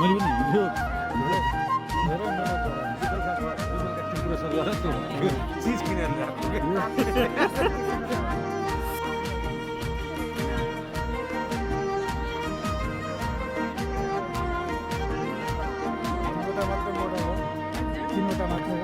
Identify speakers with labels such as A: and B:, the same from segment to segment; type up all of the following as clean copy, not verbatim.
A: मैले पनि हिँड्यो धेरै मिहिनेत गरेर
B: चिज किनेर ल्याएको
A: तिनवटा मात्रै हो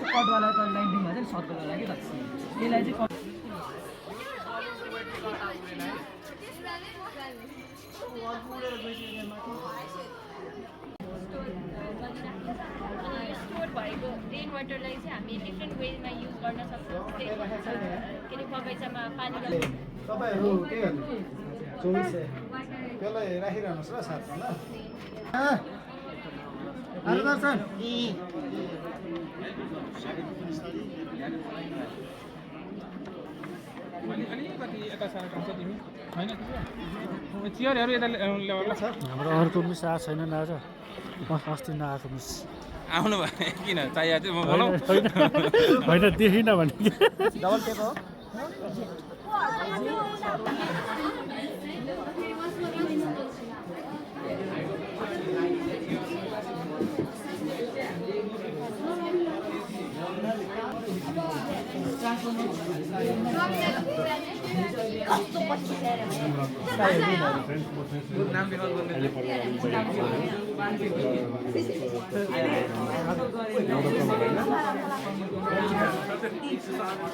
C: कटवाला त ल्यान्डिङ भन्छ नि सर्कलवाला के त यसलाई चाहिँ
D: भएको रेन वाटरलाई चाहिँ हामी डिफ्रेन्ट वेमा युज गर्न सक्छौँ के अरे बगैँचामा पानी
A: तपाईँहरू के गर्नु 24 त्यसलाई राखिरहनुहोस् ल साथमा ल अरे दर्शन
B: अलिकति यता सारा काम छ तिमी होइन चियरहरू यता ल्याउनु छ
A: हाम्रो अर्को मिस आएको छैन न आज अस्ति नआएको मिस
B: आउनु भयो किन चाहिएको चाहिँ म बोलाउँ
A: होइन देखिनँ भने
B: डबल टेप हो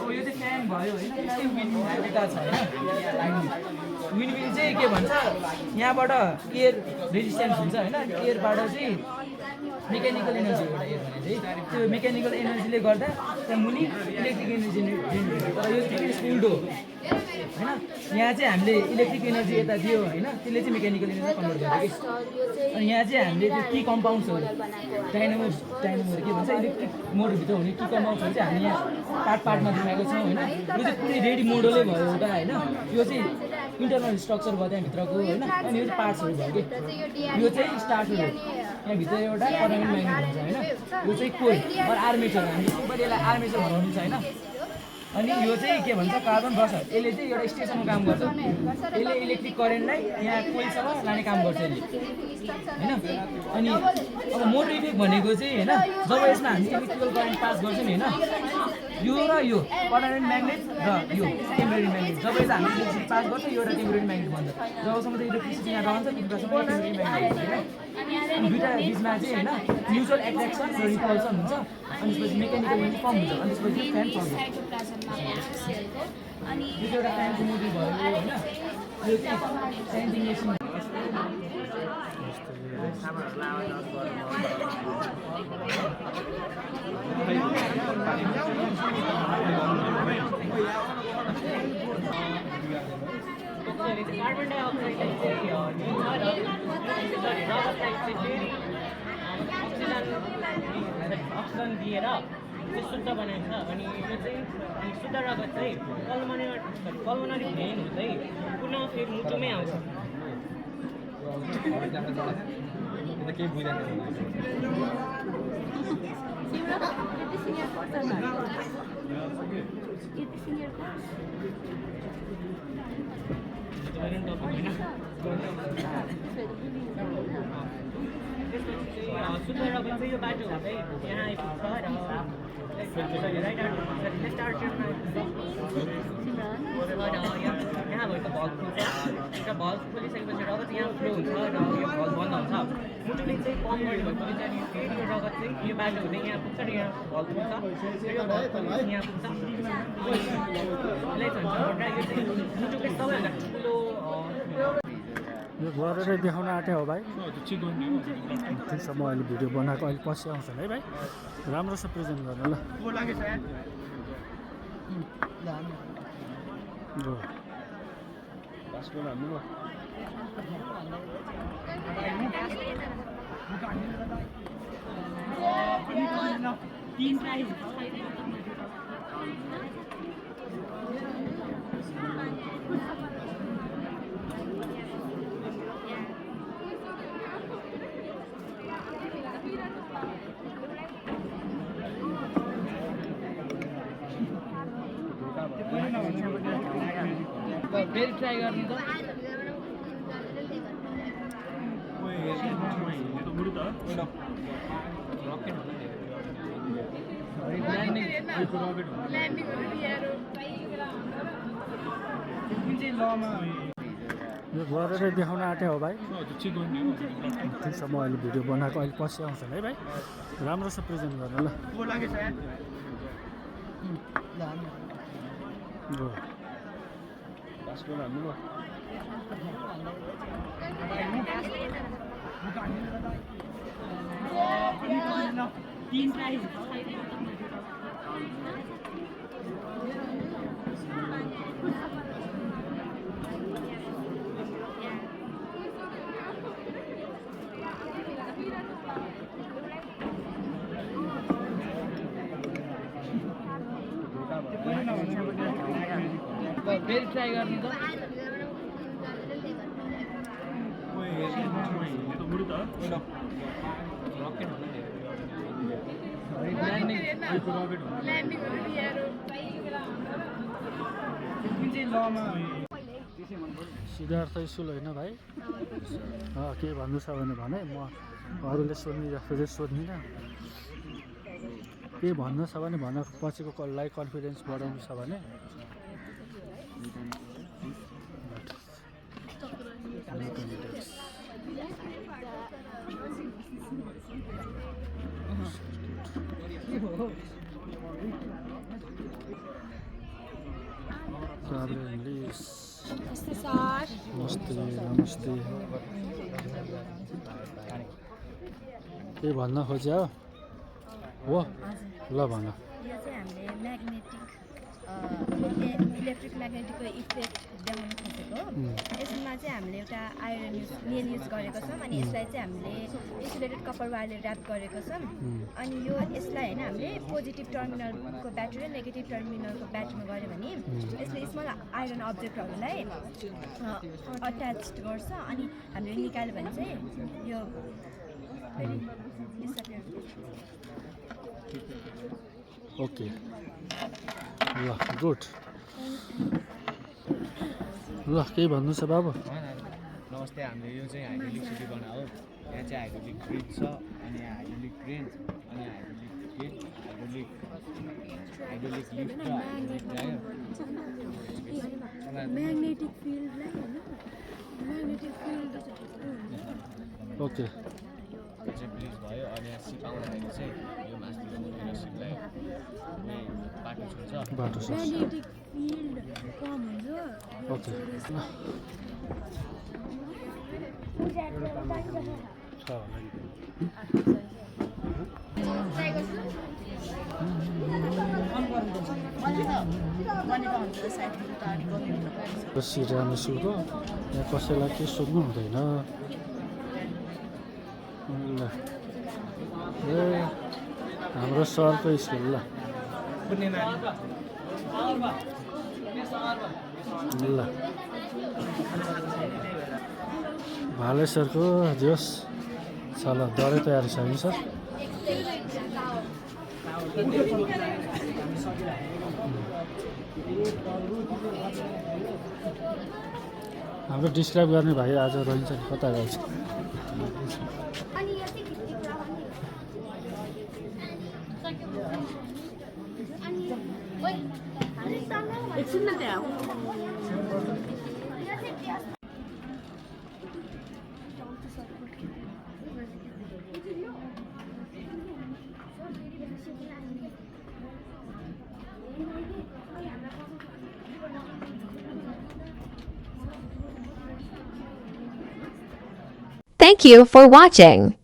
C: यो चाहिँ फ्यान भयो होइन यस्तै विन्ड छ होइन विन्ड चाहिँ के भन्छ यहाँबाट एयर रेजिस्टेन्स हुन्छ होइन एयरबाट चाहिँ मेकानिकल एनर्जी एउटा एयर भने चाहिँ त्यो मेकानिकल एनर्जीले गर्दा त्यहाँ मुनि इलेक्ट्रिक एनर्जी जेनेरेट तर यो चाहिँ स्पिड हो होइन यहाँ चाहिँ हामीले इलेक्ट्रिक एनर्जी यता दियो होइन त्यसले चाहिँ मेकानिकल एनर्जी कन्भर्ट गर्यो कि अनि यहाँ चाहिँ हामीले त्यो की कम्पाउन्ड्सहरू डाइनामोहरू के भन्छ इलेक्ट्रिक मोडभित्र हुने की कम्पाउन्ड्सहरू चाहिँ हामी यहाँ पार्टमा देखाएको छौँ होइन यो चाहिँ पुरै रेडी मोडलै भयो एउटा होइन यो चाहिँ इन्टरनल स्ट्रक्चर भयो त्यहाँभित्रको होइन अनि यो चाहिँ पार्ट्सहरू भयो कि यो चाहिँ स्टार्टर हो यहाँभित्र एउटा पर्मानेन्ट म्याग्नेट हुन्छ होइन यो चाहिँ कोइल आर्मेचर हामी यसलाई आर्मेचर भनाउनु छ होइन अनि यो चाहिँ के भन्छ कार्बन ब्रस यसले चाहिँ एउटा स्टेसनको काम गर्छ यसले इलेक्ट्रिक करेन्टलाई यहाँ कोइलसम्म लाने काम गर्छ यसले होइन अनि अब मोटर इफेक्ट भनेको चाहिँ होइन जब यसमा हामी इलेक्ट्रिकल करेन्ट पास गर्छौँ नि होइन यो र यो पर्मानेन्ट म्याग्नेट र यो टेम्परेरी म्याग्नेट जब चाहिँ हामी इलेक्ट्रिसिटी पास गर्छौँ यो एउटा टेम्परेरी म्याग्नेट भन्छ जबसम्म चाहिँ इलेक्ट्रिसिटी यहाँ रहन्छ त्यतिसम्म टेम्परेरी म्याग्नेट हुन्छ होइन अनि दुईवटा बिचमा चाहिँ होइन म्युचुअल एट्र्याक्सन र रिपल्सन हुन्छ अनि त्यसपछि मेकानिकल एनर्जी कम हुन्छ अनि त्यसपछि फ्यान चल्छ
D: अनि
C: यो एउटा फ्यानको मोडल भयो होइन यो चाहिँ सेन्सिङ मेसिन
E: कार्बन डाइअक्साइडलाई चाहिँ अक्सिजन दिएर त्यो शुद्ध बनाइन्छ अनि यो चाहिँ अनि शुद्ध रगत चाहिँ पल्मोनरी भेन हुँदै पुनः फेरि मुटुमै आउँछ
B: केही बुझ्दैन
E: शुद्ध रगत चाहिँ यो बाटो हुँदै यहाँ आइपुग्छ र राइट लेफ्ट आर्टरमा यहाँ भएको भल खुल्छ र भल खोलिसकेपछि रगत यहाँ फ्लो हुन्छ र यो भल बन्द हुन्छ मुटुले चाहिँ पम्प गर्नुभएको अनि फेरि यो रगत चाहिँ यो बाटो हुँदै यहाँ पुग्छ र यहाँ भल खुल्छ र यो भल खोलेपछि यहाँ पुग्छ यसलाई भन्छ र यो चाहिँ मुटुको सबैभन्दा ठुलो
A: यो गरेर देखाउन आँट्यो हो भाइ ठिकसम्म अहिले भिडियो बनाएको अहिले पछि आउँछन् है भाइ राम्रो छ प्रेजेन्ट गर्न ल
C: फेरि ट्राई गर्नु त कुन चाहिँ लमा
A: यो गरेर देखाउन आँटे हो भाइ ठिक छ म अहिले भिडियो बनाएको अहिले पछि आउँछन् है भाइ राम्रो छ प्रेजेन्ट गर्नु ल
C: फेरि ट्राई गर्नु त कुन चाहिँ लमा
A: सिद्धार्थ स्कुल होइन भाइ के भन्नु छ भने म अरूले सोध्निराख्दा चाहिँ सोध्दिनँ के भन्नु छ भने भन पछिको कललाई कन्फिडेन्स बढाउनु छ भने इङ्ग्लिस नमस्ते नमस्ते के भन्न खोज्यो हो ल भन
F: यो चाहिँ हामीले म्याग्नेटिक इलेक्ट्रिक म्याग्नेटिकको इफेक्ट देखाउन खोजेको यसमा चाहिँ हामीले एउटा आइरन मेन युज गरेको छौँ अनि यसलाई चाहिँ हामीले इन्सुलेटेड कपर वायरले ऱ्याप गरेको छौँ अनि यो यसलाई होइन हामीले पोजिटिभ टर्मिनलको ब्याट्री र नेगेटिभ टर्मिनलको ब्याट्रीमा गऱ्यो भने यसले स्मल आइरन अब्जेक्टहरूलाई अट्याच्ड गर्छ अनि हामीले निकाल्यो भने चाहिँ यो
A: ओके ल गुड ल केही भन्नु छ बाबु
G: नमस्ते हामीले यो चाहिँ हाइड्रोलिक सिटी बनायो यहाँ चाहिँ हाइड्रोलिक ग्रिड छ अनि हाइड्रोलिक ग्रेन्ज अनि हाइड्रोलिक लिफ्ट र
F: म्याग्नेटिक फिल्डलाई म्याग्नेटिक फिल्ड
A: ओके
G: यो चाहिँ ब्रिज भयो अनि यहाँ सिप आउँदाखेरि चाहिँ यो मास्तिर सिपलाई बाटो छुन्छ
A: बाटो छ
F: म्याग्नेटिक फिल्ड कम हुन्छ
A: ओके छ श्रीराम स्कुलको यहाँ कसैलाई के सोध्नु हुँदैन ल ए हाम्रो सरको स्कुल ल ल भाले सरको जोस छ ल दरै तयारी छ नि सर हाम्रो डिस्क्राइब गर्ने भाइ आज रहन्छ नि कता गएछ
F: एकछिन न त्यहाँ
H: Thank you for watching.